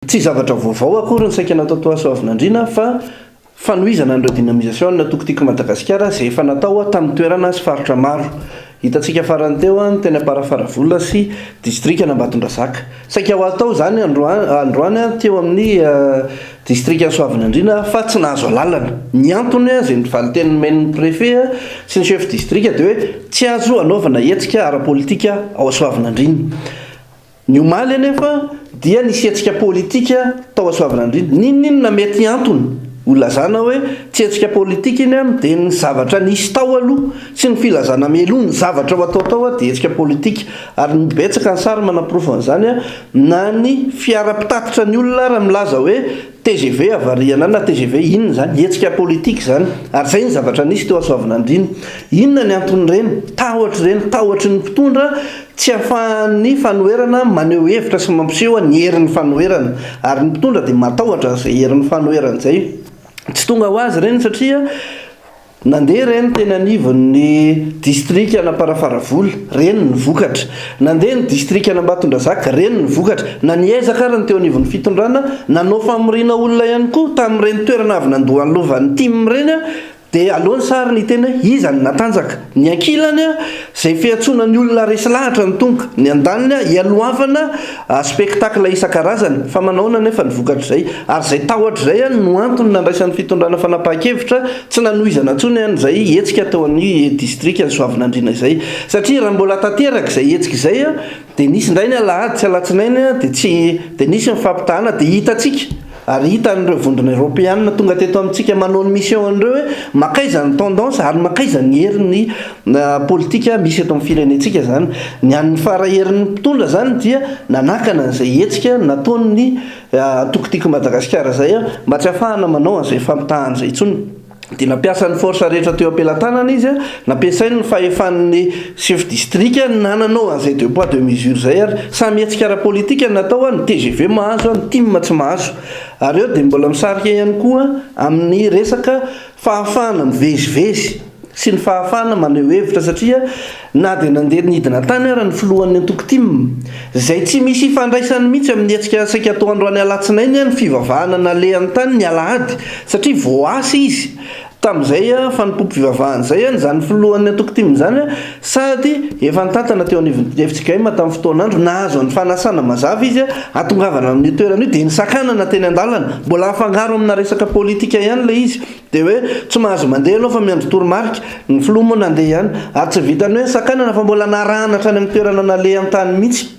Tsy zavatra vaovao akory ny saika natao tao Soavinandriana fa fanohizana an'ireo dynamisation ny antoko Tiako Madagasikara izay efa natao tamin'ny toerana sy faritra maro. Hitantsika farany teo ny teny Amparafaravola sy distrikan'Ambatondrazaka. Saika ho atao izany androany teo amin'ny distrikan'i Soavinandriana fa tsy nahazo alalana. Ny antony izay ny valinteny nomen'ny préfet sy ny chef district dia hoe tsy azo anaovana hetsika ara-politika ao Soavinandriana. Ny omaly anefa dia nisy hetsika politika tao Soavinandriana. N'inon'inona mety antony ho lazana hoe tsy hetsika politika iny an, dia ny zavatra nisy tao aloha sy ny filazana mialoha ny zavatra ho atao tao dia hetsika politika. Ary ny betsaka ny sary manaporofo an'izany an, na ny fiara mpitatitra ny olona ara milaza hoe Tgv havariana na tgv inona izany? Hetsika politika izany. Ary izay ny zavatra nisy teo Soavinandriana. Inona ny anton'ireny? Tahotra ireny, tahotry ny mpitondra tsy ahafahan'ny fanoherana maneho hevitra sy mampiseho ny herin'ny fanoherana. Ary ny mpitondra dia matahotra an'izay herin'ny fanoherana izay. Tsy tonga ho azy ireny satria Nandeha ireny teny anivon'ny distrikan'Amparafaravola, reny ny vokatra. Nandeha ny distrikan'Ambatondrazaka, reny ny vokatra. Na niezaka ary ny teo anivon'ny fitondrana nanao famoriana olona ihany koa tamin'ireny toerana avy nandoa ny lovan'ny tim ireny dia aleo ny sary ny hiteny hoe iza no natanjaka. Ny ankilany izay fiantsoana ny olona resy lahatra no tonga. Ny andaniny hialohavana spectacle isan-karazany. Fa manahoana anefa ny vokatr'izay? Ary izay tahotra izay no antony nandraisan'ny fitondrana fanapahan-kevitra tsy nanohizana intsony an'izay hetsika tao amin'ny distrikan'i Soavinandriana izay. Satria raha mbola tanteraka izay hetsika izay dia nisy indray ny alahady sy alatsinainy dia tsy dia nisy ny fampitahana dia hitantsika ary hitan'ireo vondrona eropeanina tonga teto amintsika manao ny mission an'ireo hoe mankaiza ny tendance ary mankaiza ny herin'ny politika misy eto amin'ny firenentsika izany. Ny an'ny fara herin'ny mpitondra izany dia nanakana an'izay hetsika nataon'ny Antoko Tiako Madagasikara izay mba tsy hahafahana manao an'izay fampitahana izay intsony. Dia nampiasa ny force rehetra teo am-pelatanana izy, nampiasainy ny fahefan'ny chef district nananao an'izay deux poids deux mesures izay ary samy hetsika ara-politika no natao, ny tgv mahazo, ny tim tsy mahazo. Ary eo dia mbola misarika ihany koa amin'ny resaka fahafahana mivezivezy sy ny fahafahana maneho hevitra satria na dia nandeha nidina tany ara ny filohan'ny antoko tim izay tsy misy ifandraisany mihitsy amin'ny hetsika saika atao androany alatsinainy ny fivavahana nalehany tany ny alahady satria voaasa izy tamin'izay fanompoam-pivavahana izay izany filohan'ny antoko tim izany sady efa nitantana teo anivon'ny fjkm tamin'ny fotoan'andro nahazo ny fanasana mazava izy hatongavana amin'io toerana io dia nisakanana teny an-dalana mbola afangaro amina resaka politika ihany ilay izy Dia hoe tsy mahazo mandeha aloha fa miandry toromarika. Ny filoha moa nandeha ihany. Ary tsy vitan'ny hoe nisakanana fa mbola narahana hatrany amin'ny toerana nalehany tany mihitsy.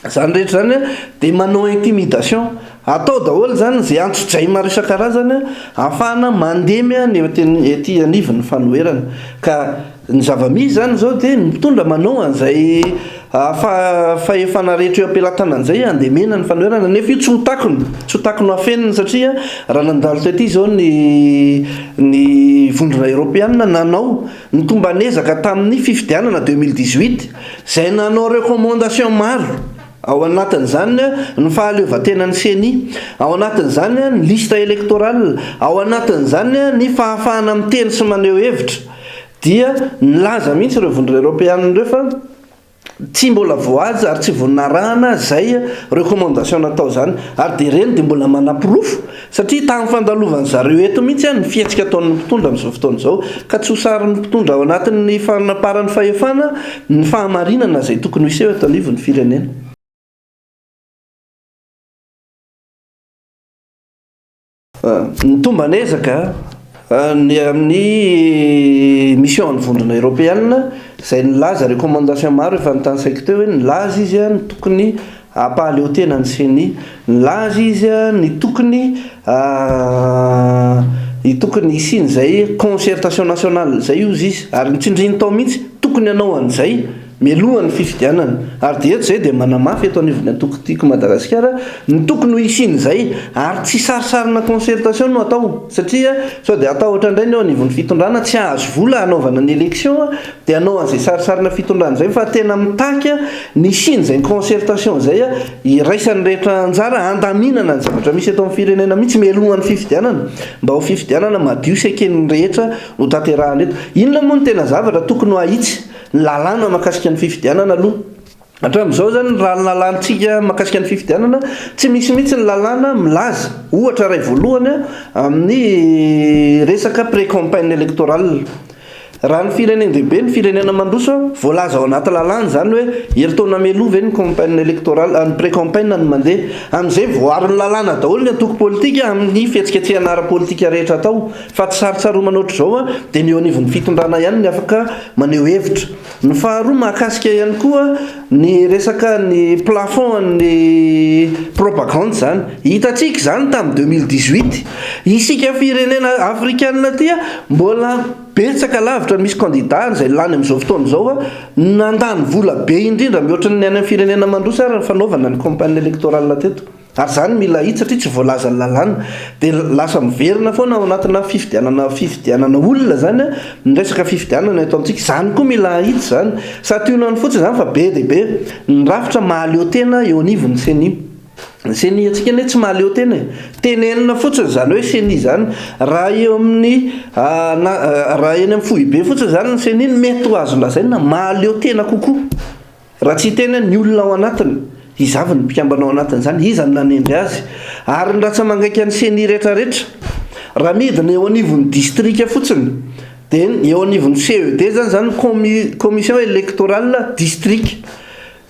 Izany rehetra izany dia manao intimidation. Atao daholo izany izay antsojay maro isan-karazany ahafahana mandemy ny ety anivon'ny fanoherana. Ka Ny zava-misy izany izao dia ny mpitondra manao an'izay fahefana rehetra eo am-pelatanany izay handemena ny fanoherana nefa io tsy ho takona, tsy ho takona afenina satria raha nandalo tety izao ny ny vondrona eoropeanina nanao ny tomban'ezaka tamin'ny fifidianana 2018 izay nanao recommandation maro Ao anatin'izany ny fahaleovantenan'ny ceni, ao anatin'izany ny liste électorale, ao anatin'izany ny fahafahana miteny sy maneho hevitra. Dia nilaza mihitsy ireo vondrona eoropeanina ireo fa tsy mbola voahaja ary tsy vonarahana izay recommandation natao izany. Ary dia ireny dia mbola manaporofo Satria tamin'ny fandalovan'ny zareo eto mihitsy ny fihetsika ataon'ny mpitondra amin'izao fotoana izao, ka tsy ho sarin'ny mpitondra ao anatin'ny fanaparan'ny fahefana ny fahamarinana izay tokony ho hiseho eto anivon'ny firenena. Ny tomban'ezaka ny amin'ny mission an'ny vondrona eoropeanina izay nilaza recommandation maro efa notanisaiko teo hoe nilaza izy ny tokony Hampahaleo tena ny ceni. Nilaza izy ny tokony ny tokony hisian'izay concertation nationale izay hozy izy ary nitsindriny tao mihitsy tokony hanao an'izay mialohan'ny fifidianana. Ary dia eto izay dia manamafy eto anivon'ny antoko Tiako Madagasikara ny tokony ho hisian'izay ary tsy sarisarina concertation no atao satria sao dia hatahotra indray ny eo anivon'ny fitondrana tsy hahazo vola hanaovana ny élection Dia hanao an'izay sarisarina fitondrana izay fa tena mitaky ny hisian'izay concertation izay hiraisan'ny rehetra anjara handaminana ny zavatra misy eto amin'ny firenena mihitsy mialohan'ny fifidianana mba ho fifidianana madio sy eken'ny rehetra ho tanterahana eto. Inona moa no tena zavatra tokony ho ahitsy? Ny lalàna mahakasika ny fifidianana aloha. Hatramin'izao izany raha ny lalàntsika mahakasika ny fifidianana, tsy misy mihitsy ny lalàna milaza, ohatra iray voalohany amin'ny resaka pré-campagne électorale. Raha ny firenen-dehibe, ny firenena mandroso, voalaza ao anaty lalàna izany hoe herintaona mialoha ve ny campagne électorale, ny pré-campagne no mandeha. Amin'izay voaaron'ny lalàna daholo ny antoko politika amin'ny fihetsiketsehana ara-politika rehetra atao. Fa tsy sarotsaromana ohatr'izao dia ny eo anivon'ny fitondrana ihany ny afaka maneho hevitra. Ny faharoa mahakasika ihany koa ny resaka ny plafond an'ny propagande izany. Hitantsika izany tamin'ny 2018. Isika firenena afrikana aty mbola betsaka lavitra misy candidat izay lany amin'izao fotoana izao nandany vola be indrindra mihoatra ny any amin'ny firenena mandroso ary ny fanaovana ny campagne électorale teto. Ary izany mila ahitsy satria tsy voalazan'ny lalàna. Dia lasa miverina foana ao anatina fifidianana fifidianana olona izany ny resaka fifidianana eto amintsika. Izany koa mila ahitsy izany. Santionany fotsiny izany fa be dia be ny rafitra mahaleo tena eo anivon'ny ceni. Ny ceni antsika anie tsy mahaleo tena e. Tenenina fotsiny izany hoe ceni izany. Raha eo amin'ny na raha eny amin'ny foibe fotsiny izany ny ceni no mety ho azo lazaina mahaleo tena kokoa. Raha tsy hiteny aho, ny olona ao anatiny, iza avy ny mpikambana ao anatin'izany, iza no nanendry azy, ary ny ratsa-mangaikan'ny ceni retraretra. Raha midina eo anivon'ny distrika fotsiny, dia eo anivon'ny CED zany izany, commission électorale district.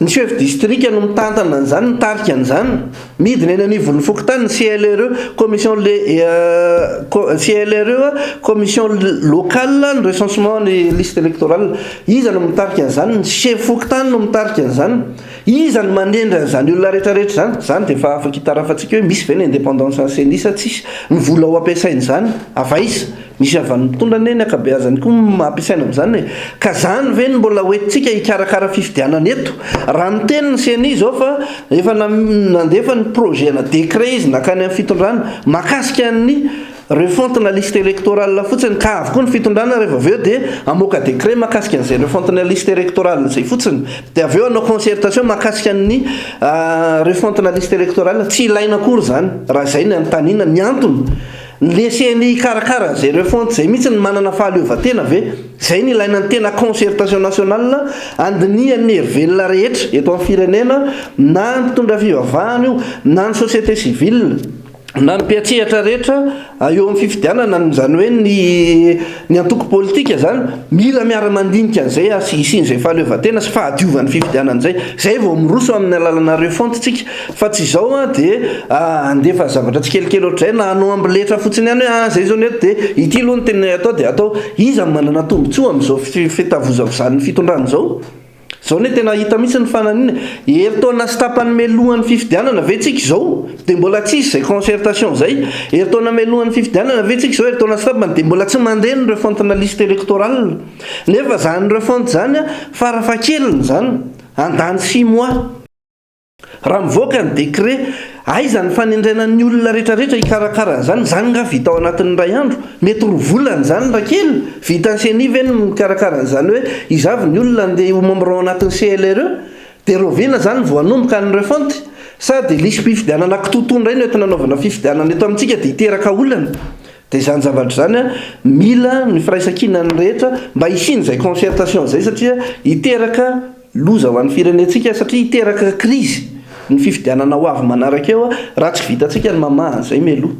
Ny chef district no mitantana an'izany, mitarika an'izany. Midina eny anivon'ny fokontany ny CLRE, commission CLRE, commission locale ny recensement ny liste électorale. Iza no mitarika an'izany? Ny chef fokontany no mitarika an'izany. Iza no manendry an'izany olona rehetra rehetra izany? Izany dia efa afaka hitarafantsika hoe misy ve ny indépendance an'ny CENI sa tsisy? Ny vola ho ampiasaina izany avy aiza? Misy avy any mpitondra anie ny ankabeazany koa ampiasaina amin'izany e! Ka izany ve no mbola hoentintsika hikarakara fifidianana eto? Raha miteny ny CENI izao fa efa nandefa ny projet-na décret izy nankany amin'ny fitondrana mahakasika ny refonte na liste électorale fotsiny ka avy koa ny fitondrana rehefa avy eo dia hamoaka décret mahakasika an'izay refonte na liste électorale izay fotsiny dia avy eo hanao concertation mahakasika ny refonte na liste électorale. Tsy ilaina akory izany raha izay ny anontaniana. Ny antony, ny ceni hikarakara an'izay refonte izay mihitsy ny manana fahaleovantena ve? Izay no ilaina ny tena concertation nationale andinihan'ny hery velona rehetra eto amin'ny firenena na ny mpitondra fivavahana io na ny société civile. Na ny mpiantsehatra rehetra eo amin'ny fifidianana, izany hoe ny ny antoko politika izany, mila miara-mandinika an'izay sy hisian'izay fahaleovantena sy fahadiovan'ny fifidianana izay. Izay vao miroso amin'ny alalana refonte tsika. Fa tsy izao an, dia handefa zavatra tsikelikely ohatr'izay na hanao amboletra fotsiny ihany hoe ah izay izao ny eto dia ity aloha no tena atao dia atao. Iza no manana tombontsoa amin'izao fitavozavozan'ny fitondrana izao? Zao anie tena hita mihitsy ny fananina e. Herintaona sy tapany mialohan'ny fifidianana ve tsika izao dia mbola tsisy izay concertation izay? Herintaona mialohan'ny fifidianana ve tsika izao herintaona sy tapany dia mbola tsy mandeha ny refonte na liste électorale? Nefa izany refonte izany farafahakeliny izany handany six mois. Raha mivoaka ny décret, aiza ny fanendrena ny olona rehetrarehetra hikarakara an'izany? Izany nga vita ao anatin'ny iray andro? Mety roa volana izany raha kely? Vitan'ny ceni ve ny mikarakara an'izany hoe iza avy ny olona andeha ho membre ao anatin'ny CLRE? Dia rahoviana izany vao hanomboka ny refonte? Sa dia lisi-pifidianana kitoatoa indray no entina anaovana fifidianana eto amintsika dia hiteraka olana? Dia izany zavatra izany mila ny firaisankinan'ny rehetra mba hisian'izay concertation izay satria hiteraka Loza ho an'ny firenentsika satria hiteraka krizy ny fifidianana ho avy manaraka eo raha tsy vitantsika ny mamaha an'izay mialoha.